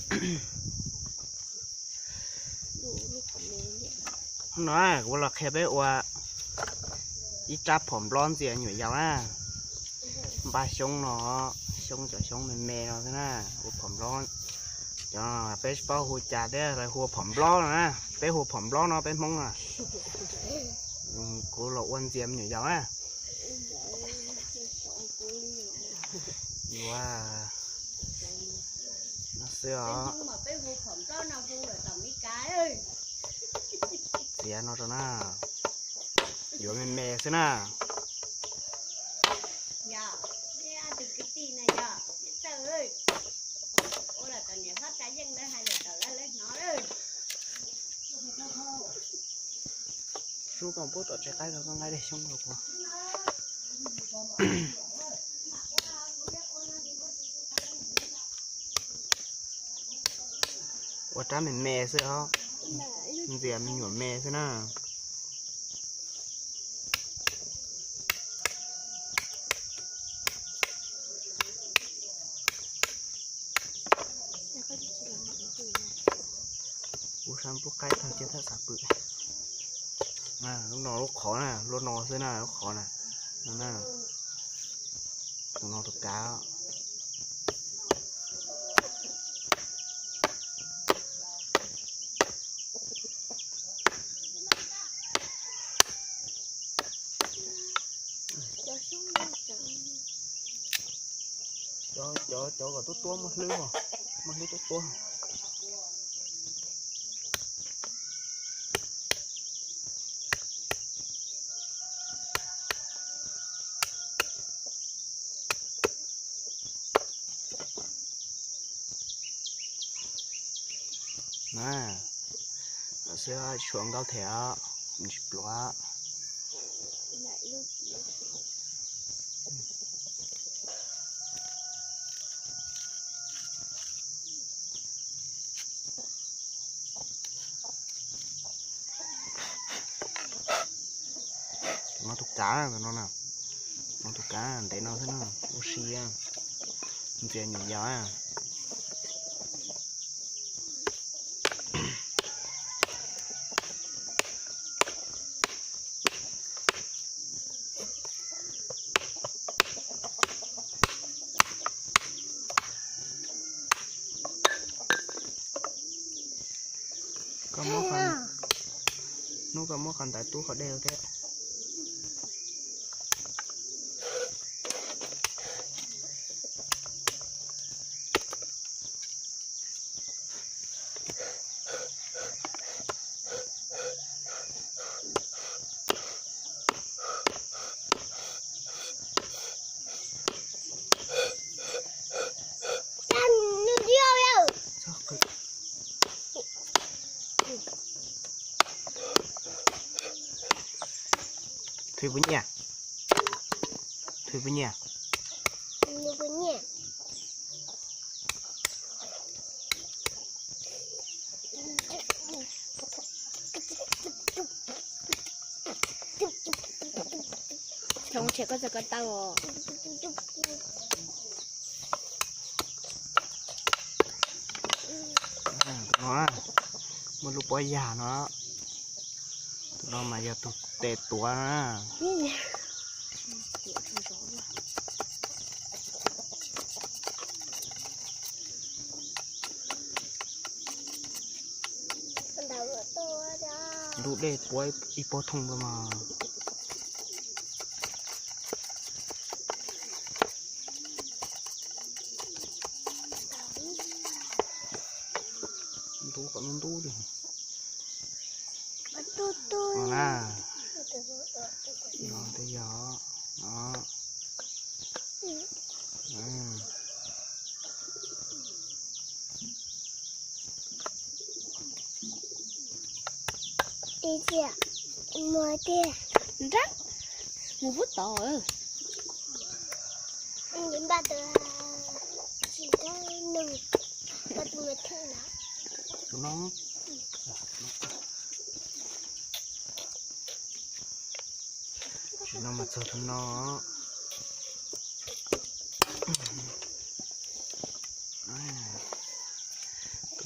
Hnub no kuv los qhia peb ua ib rab phom nplob ntxias nyuam yaus na. Npaj xyoob no, xyoob cov xyoob me me no xwb na, ua phom nplob. Cov peb tsis paub hu cas thiab, lawv hu ua phom nplob no na, peb hu ua phom nplob no peb Hmoob na. Kuv los ua ntxias me nyuam yaus na. Yuav no xwb os. Txiav no rau na. Yuav me me xwb na. Sub, koj puab tom tsev qaib rau koj nqa daim xyoob rau kuv. Ua rab me me xwb os, ntxias me nyuam me xwb na. Kuv sab npub qaib tag cia thaj xav pwm. Lub no lub qhov na, lub no xwb na, lub qhov na. No na, tus no tus kav. Cov, cov, cov kom tuab tuab muaj hlwb os, muaj hlwb tuab tuab. Na, xwb tshuav nkauj them os, tsis pluav. Tus no tus kav, tus no na, no tus kav ntev no xwb na, ua si, ntxias nyuam yaus. Koj muab, hnub koj muab qhov ntawd tub qhov dej thiab. Thwj puas nyiaj? Thwj puas nyiaj? Thaum tshem koj txog ko taw os. Tus no, muaj lub pob yag no. Tus no mas yog tus tes tuav na. Ntub dej puab ib pob thooj nplo mas. Ntub kom ntub ntub li. No na, no tej yog no. Nrab mus pub tod. Tus no, tus no mas txog tus no.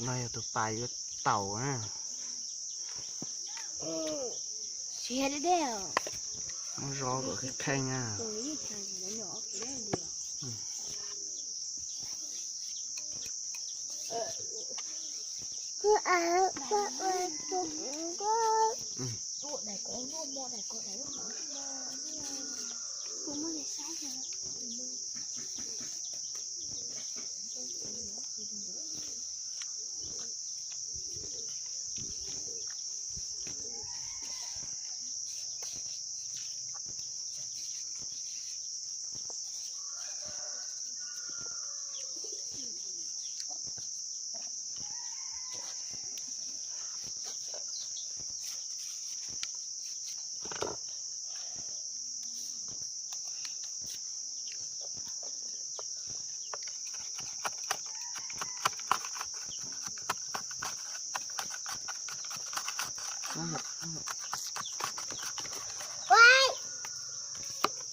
No yog tus pas yuav taum na. Muab zov kom kheej kheej na.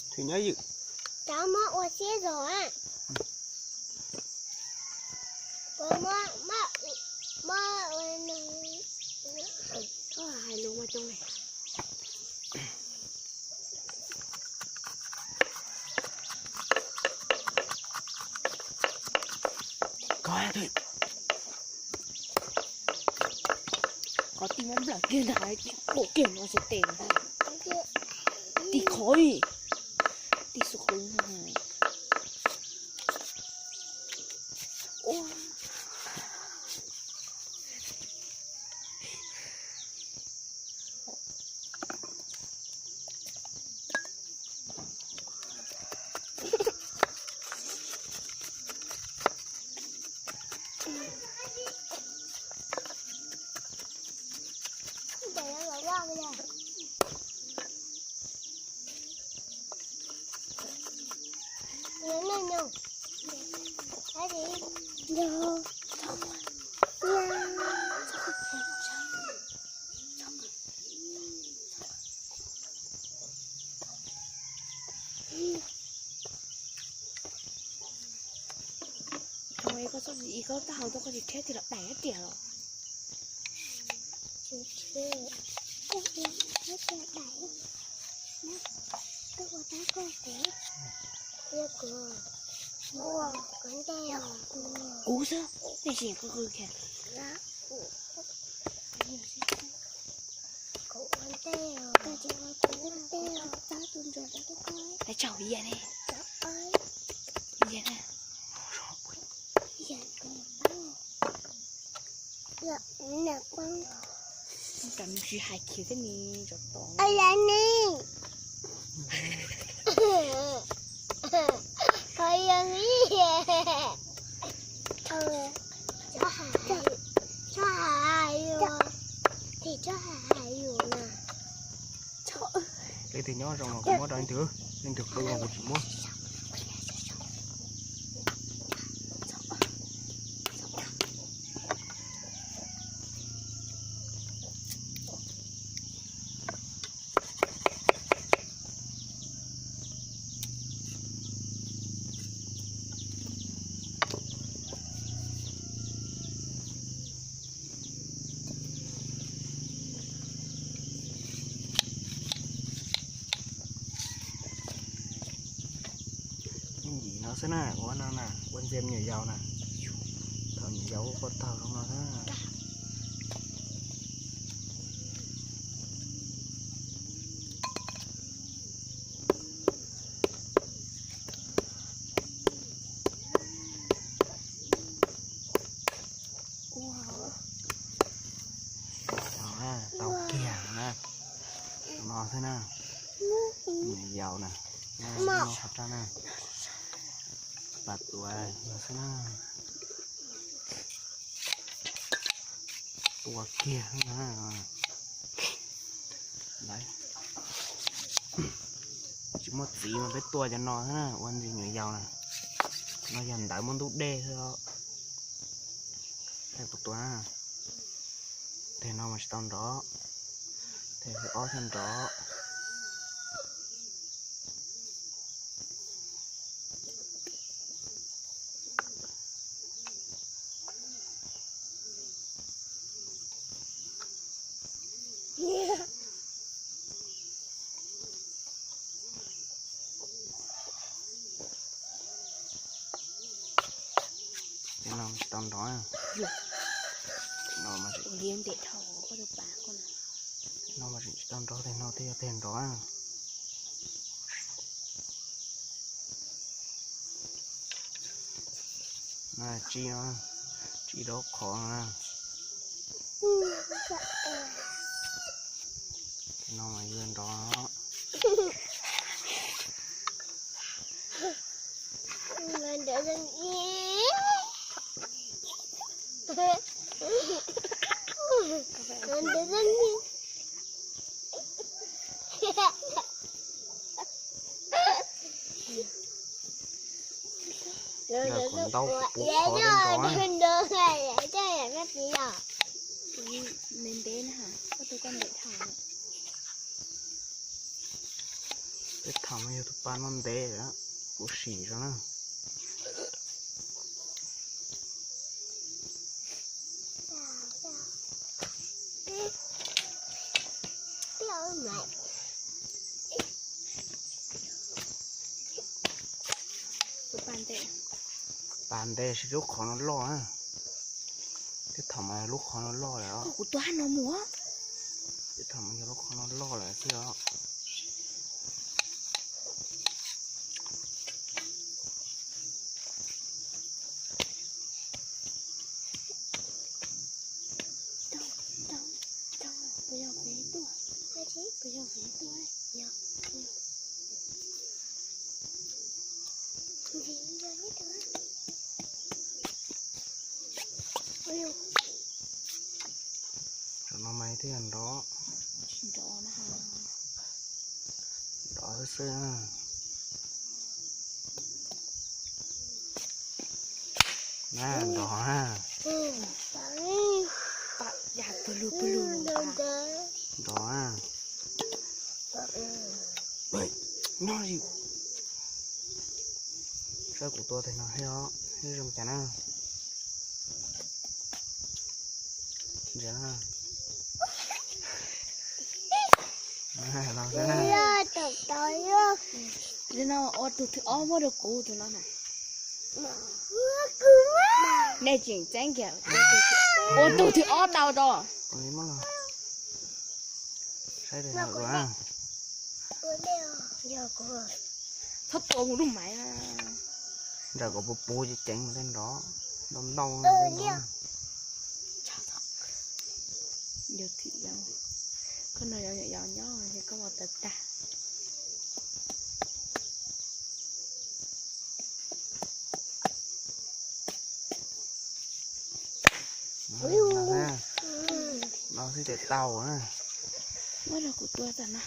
Thwm nyob ywm. Cov muab ua siab zog. Hais lus ua coob li. Qhov tij muab nplawm kiag ntag, tij pom kiag no xwb tes ntag. Tij qhov li, tij xub qhov li ntag. Koj tsis, koj taub hau tuaj koj tsis rhiab tig los daim ib riam los? Tsis rhiab, koj ua tab koj kuv, kuv ntej os. Kuv xwb, nej tsis nyiam kuv qw kiag. Kuv ua ntej os, kuv ua ntej os. Txhob tu ntsuag rau koj. Hais tsaug Yias ne. Yias ne. Tam nws tsis hais khiav thiab ni, tso tod. Txhob hais, txhob hais, txhob hais yus na. Leej twg nyob zoo los kuv muab rau leej twg, leej twg qw los kuv tsis muab. Ib yim no xwb na, ua no na, ua ntxias me nyuam yaus na. Thaum nyuam yaus ua koj taug zoo no xwb na. Tau kiag na, no xwb na, me nyuam yaus na, no qhov raj na, pas tuav no xwb na. Tua kiag na. Tsis muaj txiv mas peb tua cov no xwb na, ua ntxias nyuam yaus na. No yog ntawv muaj ntub dej xwb os. Tua na. Teg no mas tsis tau nrov, teg ob thiaj nrov. Tej no tsis tau nrov. No mas tsis tau nrov, tej no twb yog tej nrov. Tsib no, tsib rau qhov no. Tej no mas yuav nrov. Ntau kuv pub qhov nrov. Tej thaum mas yog tus pa no ntev lawm, kuv sim rau na. Pas ntev, sis lub qhov no loj na. Tej thaum mas lub qhov no loj lawm. Kuv tua no mus. Tej thaum mas yog lub qhov no loj lawm xwb os. Cov no mas twb yog nrov, nrov xwb. Na nrov na. Nrov na. Nyob li, saib kuv tua tej no thiab os, zoo cas na. Ntsia na. Los xwb na. Tus no ua tus thib ob muab rau kuv tus no na. Nej tseem txeeb kiag ua tus thib ob tau rau. Saib tus no ua. Txhob tua kuv lub maiv. Ntsawm kom puv puv ceev ceev mas tej nrov ntau ntau. Koj no yog nyob ces koj ua tawv tag. No xwb ces tau na. Muab rau kuv tua tam no.